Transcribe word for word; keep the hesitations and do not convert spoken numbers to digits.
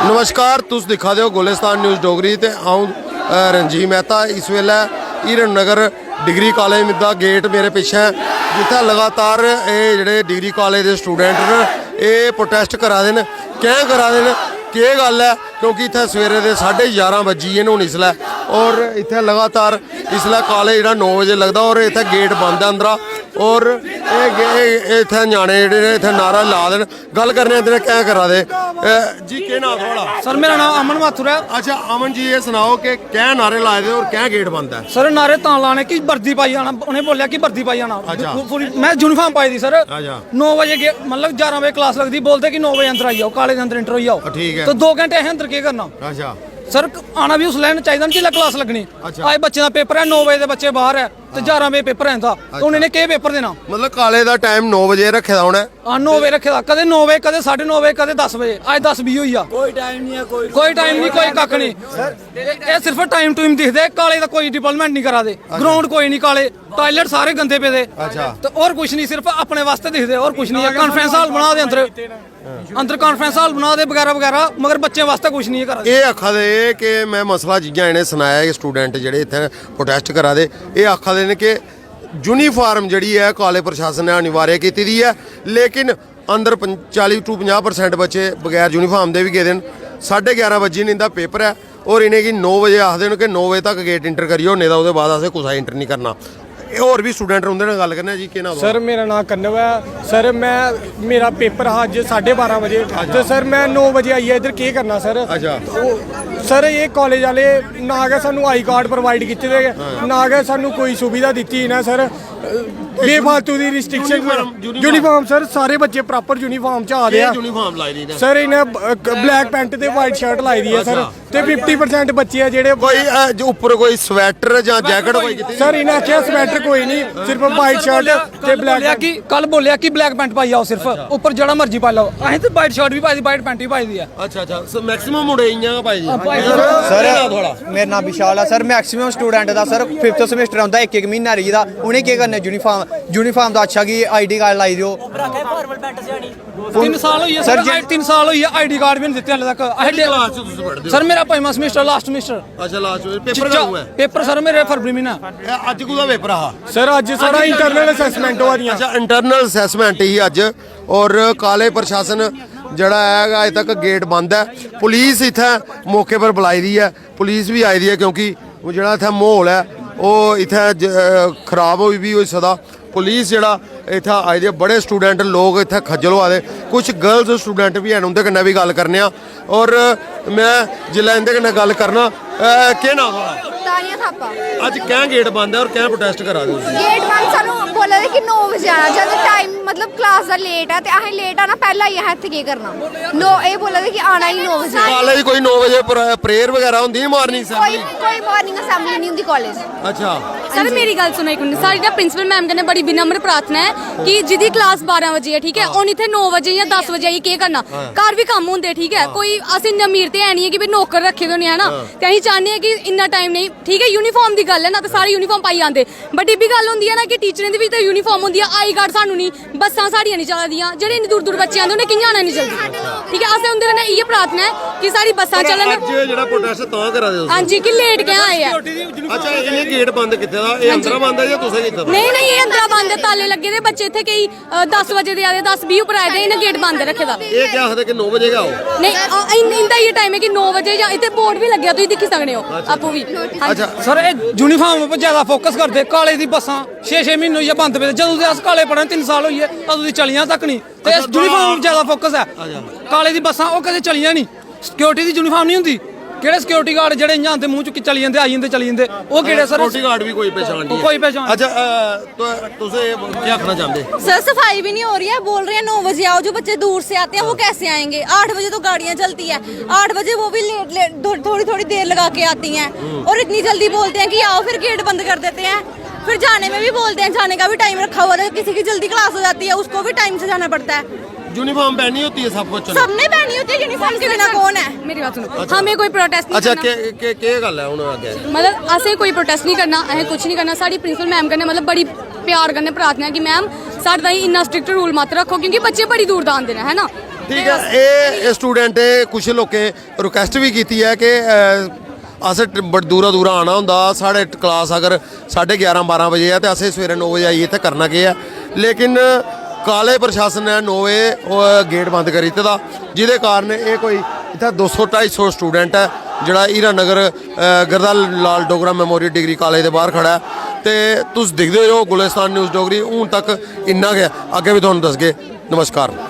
नमस्कार, तुस दिक्खा दे ओ गुलिस्तान न्यूज़ डोगरी ते अ'ऊं, अ, रंजीव मेहता। इस बेल्लै हीरानगर डिग्री कालेज दा गेट मेरे पिच्छें ऐ, जित्थै लगातार एह् जेह्ड़े डिग्री कालेज दे स्टूडेंट न, एह् प्रोटेस्ट करा दे न। कैं करा दे न, केह् गल्ल ऐ, क्योंकि इत्थै सवेरे दे साढ़े ञारां बज्जी गे न हून इसलै, और इत्थै लगातार इसलै कालेज जेह्ड़ा नौ बजे लगदा और इत्थै गेट बंद ऐ अंदरा, और एह् गे-, एह्, एह् इत्थै ञ्याणे जेह्ड़े न इत्थै नारा ला दे न। गल्ल करने आं इंदे नै कैं करा दे। अ, जी, केह् नांऽ थुआढ़ा? सर, मेरा नांऽ अमन माथुर ऐ। अच्छा अमन जी, एह् सनाओ कि कैं नारे लाए दे और कैं गेट बंद ऐ? सर, नारे तां लाने कि वर्दी पाई आना, उ'नें बोलेआ कि वर्दी पाई आना। अच्छा। पूरी, में यूनिफार्म पाई दी सर। अच्छा। नौ बजे गे, मतलब ञारां बजे क्लास लगदी, बोलदे कि नौ बजे अंदर आई जाओ, कालेज दे अंदर एंटर होई जाओ। ठीक ऐ। ते दो घैंटे असें अंदर केह् करना? अच्छा। सर, आना बी उसलै चाहिदा ना जिसलै क्लास लग्गनी। अच्छा। अज्ज बच्चें दा पेपर ऐ, नौ बजे दे बच्चे बाहर ऐ, ते ञारां बजे पेपर ऐ इंदा, ते हून इ'नें केह् पेपर देना? मतलब कालेज दा टाइम नौ बजे रक्खे दा उ'नें? हां, नौ बजे रक्खे दा, कदें नौ बजे, कदें साढ़े नौ बजे, कदें दस बजे। अज्ज दस बीह् होई गेआ। कोई टाइम निं ऐ, कोई कोई टाइम निं, कोई कक्ख निं। एह्, एह् सिर्फ टाइम टूइम दिखदे, कालेज दा कोई डेवलपमेंट निं करा दे। ग्राउंड कोई निं, कालेज टायलेट सारे गंदे पेदे। अच्छा। ते होर कुछ निं, सिर्फ अपने वास्तै दिखदे, होर कुछ निं ऐ। कांफ्रेंस हाल बना दे अंदर, अंदर कांफ्रेंस हाल बना दे बगैरा बगैरा, मगर बच्चें वास्तै कुछ निं करा दे। एह् आखा दे कि में मसला जि'यां इ'नें सनाया कि स्टूडेंट जेह्ड़े इत्थै प्रोटेस्ट करा दे, एह् आखा दे न कि यूनिफार्म जेह्ड़ी ऐ कालेज प्रशासन ने अनिवार्य कीती दी ऐ, लेकिन अंदर पं-, चाली टू पंजाह् परसेंट बच्चे बगैर यूनिफार्म दे बी गेदे न। साढ़े ग्यारह बज्जी न, इंदा पेपर ऐ, और इ'नेंगी नौ बजे आखदे न कि नौ बजे तक गेट इंटर करियो, नेईं तां ओह्दे बाद असें कुसै इंटर निं करना। एह् होर बी स्टूडेंट न, उं'दे नै गल्ल करने आं जी। केह् नांऽ सर, थुआढ़ा? मेरा नांऽ कन्नव ऐ। सर, में, मेरा पेपर हा अज्ज साढ़े बारां बजे, ते सर, में नौ बजे आइयै इद्धर केह् करना सर? अच्छा। ओह्, सर, एह् कालेज आह्ले ना गै सानू आई कार्ड प्रोवाइड कीते दे, ना गै सानू कोई सुविधा दित्ती इ'नें सर। बेफालतू दी restriction. Uniform, uniform. Uniform sir, सारे बच्चे प्रॉपर यूनिफार्म च आ दे आ। केह् यूनिफार्म लाई दी इ'नें? सर, इ'नें ब-, क-, ब्लैक पैंट ते वाइट शर्ट लाई दी ऐ सर। अच्छा। ते फिफ्टी परसेंट बच्चे आ जेह्ड़े कोई, अ, जो उप्पर कोई स्वेटर जां जैकेट कोई कीती दी? सर, इ'नें आखेआ स्वेटर कोई निं, सिर्फ वाइट शर्ट ते ब्लैक बोलेआ पैंट। कि, कल बोलेआ कि ब्लैक पैंट पाई आओ सिर्फ, अच्छा। उप्पर जेह्ड़ा मर्जी पाई लैओ। असें ते वाइट शर्ट बी पाई दी, वाइट पैंट बी पाई दी ऐ। अच्छा, अच्छा, सो मैक्सिमम मुड़े इ'यां गै पाई दी। हां, पाई दी। केह् नांऽ थुआढ़ा? मेरा नांऽ विशाल ऐ सर। मैक्सिमम स्टूडेंट दा सर फिफ्थ सेमेस्टर औंदा, इक इक म्हीना रेही दा, उ'नें केह् करना यूनिफार्म? यूनिफार्म दा अच्छा कि आईडी कार्ड लाई देओ। तिन्न साल होई गे सर, सर, जे- तिन्न साल होई गे, आईडी कार्ड बी निं दित्ते हाले तक। असें केह्ड़ी क्लास च तुस पढ़दे ओ? सर, मेरा पंजमां सेमेस्टर, लास्ट सेमेस्टर। अच्छा, लास्ट पेपर कदूं ऐ? पेपर सर मेरे फरवरी म्हीना। एह् अज्ज कोह्दा पेपर हा? सर, अज्ज साढ़ा इंटरनल असेसमेंट होआ दियां। अच्छा, इंटरनल असेसमेंट ही अज्ज, और कालेज प्रशासन जेह्ड़ा ऐ, अजें तक गेट बंद ऐ। पुलिस इत्थै मौके पर बुलाई दी ऐ, पुलिस बी आई दी ऐ, क्योंकि ओह् जेह्ड़ा इत्थै म्हौल ऐ, ओह् इत्थै ज-, अ, खराब होई बी होई सकदा। पुलिस जेह्ड़ा इत्थै आई दी ऐ, बड़े स्टूडेंट लोक इत्थै खज्जल होआ दे, कुछ गर्ल्स स्टूडेंट बी हैन, उं'दे कन्नै बी गल्ल करने आं। और में जिसलै इं'दे कन्नै गल्ल करना, अ, केह् नांऽ थुआढ़ा? तानिया थापा। अज्ज कैं गेट बंद ऐ और कैं प्रोटेस्ट करा दे तुस? गेट बंद सानू बोला दे कि नौ बजे आना, जदूं टाइम, मतलब, क्लास दा लेट ऐ ते असें लेट आना, पैह्लें आइयै असें इत्थै केह् करना? नौ, एह् बोला दे कि आना ही नौ बजे। कालेज कोई नौ बजे प्रेयर बगैरा होंदी है, मार्निंग कोई, असेंबली? कोई मार्निंग असेंबली नहीं होंदी कालेज। अच्छा। सर, मेरी गल्ल सुनो इक मिनट। साढ़ी ना प्रिंसिपल मैम कन्नै बड़ी विनम्र प्रार्थना ऐ कि जिदी क्लास बारां बजे ऐ, ठीक ऐ, हाँ। उ'न्न इत्थै नौ बजे जां दस बजे आइयै केह् करना? हाँ। घर बी कम्म होंदे, ठीक ऐ, हाँ। कोई अस इन्ने अमीर ते है नहीं ऐ कि भाई नौकर रक्खे दे होने, है ना? हाँ। ते अहीं चाह्न्ने आं कि इन्ना टाइम नेईं, ठीक ऐ, यूनिफार्म दी गल्ल ऐ ना, ते सारे यूनिफार्म पाइयै आंदे, बट एह् बी गल्ल होंदी ऐ ना कि टीचरें दी बी ते यूनिफार्म होंदी ऐ, आई कार्ड सानू नहीं, बस्सां साढ़ियां नहीं चला दियां, जेह्ड़े इन्नी दूर दूर बच्चे आंदे उ'नें कि'यां आना इन्नी जल्दी? ठीक ऐ, असें उं'दे कन्नै इ'यै प्रार्थना ऐ कि साढ़ी बस्सां चलन। अज्ज जेह्ड़ा प्रोटेस्ट तां करा दे तुस? हां जी, कि लेट कैं आए आ? अच्छा, इ'नें गेट बंद कीते दा, एह् अंदरा बंद ऐ जां तुसें कीते दा? नेईं, नेईं, एह् अंदरा बंद ऐ, ताले लग्गे दे, बच्चे इत्थै केईं, अ, दस बजे दे आए दे, दस बीह् उप्पर आए दे, इ'नें गेट बंद रक्खे दा। एह् केह् आखदे कि नौ बजे गै आओ? नेईं, अ, इन-, इं'दा इ'यै टाइम ऐ कि नौ बजे जां इत्थै बोर्ड बी लग्गेआ, तुस दिक्खी सकने ओ आपूं बी। हां जी। अच्छा। सर, एह् यूनिफार्म उप्पर ज्यादा फोकस करदे, कालेज दी बस्सां छे छे म्हीने होई गे बंद पेदे। जदूं दे अस कालेज पढ़े, तिन्न साल होई गे, अदूं दी चलियां तक नहीं। ते इस यूनिफार्म पर ज्यादा फोकस ऐ। अच्छा। कालेज दी बस्सां ओह् कदें चलियां नहीं। सिक्योरिटी दी यूनिफार्म नहीं होंदी। केह्ड़े सिक्योरिटी गार्ड जेह्ड़े इ'यां आंदे, मूंह चुक्की चली जंदे, आई जंदे, चली जंदे, ओह् केह्ड़े सर? सिक्योरिटी गार्ड भी कोई पहचान नहीं है। कोई पहचान अच्छा, अ, तो तुस एह् केह् आखना चांह्दे? सर, सफाई भी नहीं हो रही है, बोल रहे हैं नौ बजे आओ, जो बच्चे दूर से आते हैं वो कैसे आएंगे? आठ बजे तो गाड़ियां चलती है, आठ बजे वो भी लेट लेट थो-, थोड़ी थोड़ी देर लगा के आती हैं। और इतनी जल्दी बोलते हैं कि आओ, फिर गेट बंद कर देते हैं। फिर जाने में भी बोलते हैं, जाने का भी टाइम रखा हुआ है, किसी की जल्दी क्लास हो जाती है, उसको भी टाइम से जाना पड़ता है। यूनिफॉर्म पहनी होती है सब कुछ। सबने पहनी होती है यूनिफॉर्म, के बिना कौन है? मेरी बात सुनो, हमें कोई प्रोटेस्ट नहीं अच्छा, करना। के, के, के गल्ल है हुन अग्गें? मतलब, असें कोई प्रोटेस्ट नहीं करना, असें कुछ नहीं करना। साढ़ी प्रिंसिपल मैम कन्नै, मतलब, बड़ी प्यार कन्नै प्रार्थना ऐ कि मैम, साढ़े ताईं इन्ना स्ट्रिक्ट रूल मत रक्खो, क्योंकि बच्चे बड़ी दूर दा आंदे न, है ना? ठीक ऐ, एह् स्टूडेंट, कुछ लोकें रिक्वेस्ट बी कीती ऐ कि अ, अस ट- बड़ दूरा दूरा आना होंदा, साढ़े क्लास अगर साढ़े ग्यारह बारह बजे ऐ ते असें सवेरे नौ बजे आइयै इत्थै करना केह् ऐ। लेकिन कालेज प्रशासन ने नौ बजे ओह् गेट बंद करी दित्ते दा, जेह्दे कारण एह् कोई इत्थै दो सौ ढाई सौ स्टूडेंट ऐ जेह्ड़ा हीरानगर, अ, गरदा लाल डोगरा मेमोरियल डिग्री कालेज दे बाह्र खड़ा ऐ। ते तुस दिखदे रहो गुलिस्तान न्यूज़ डोगरी, हून तक इन्ना गै, अग्गें बी तुहानू दसगे। नमस्कार।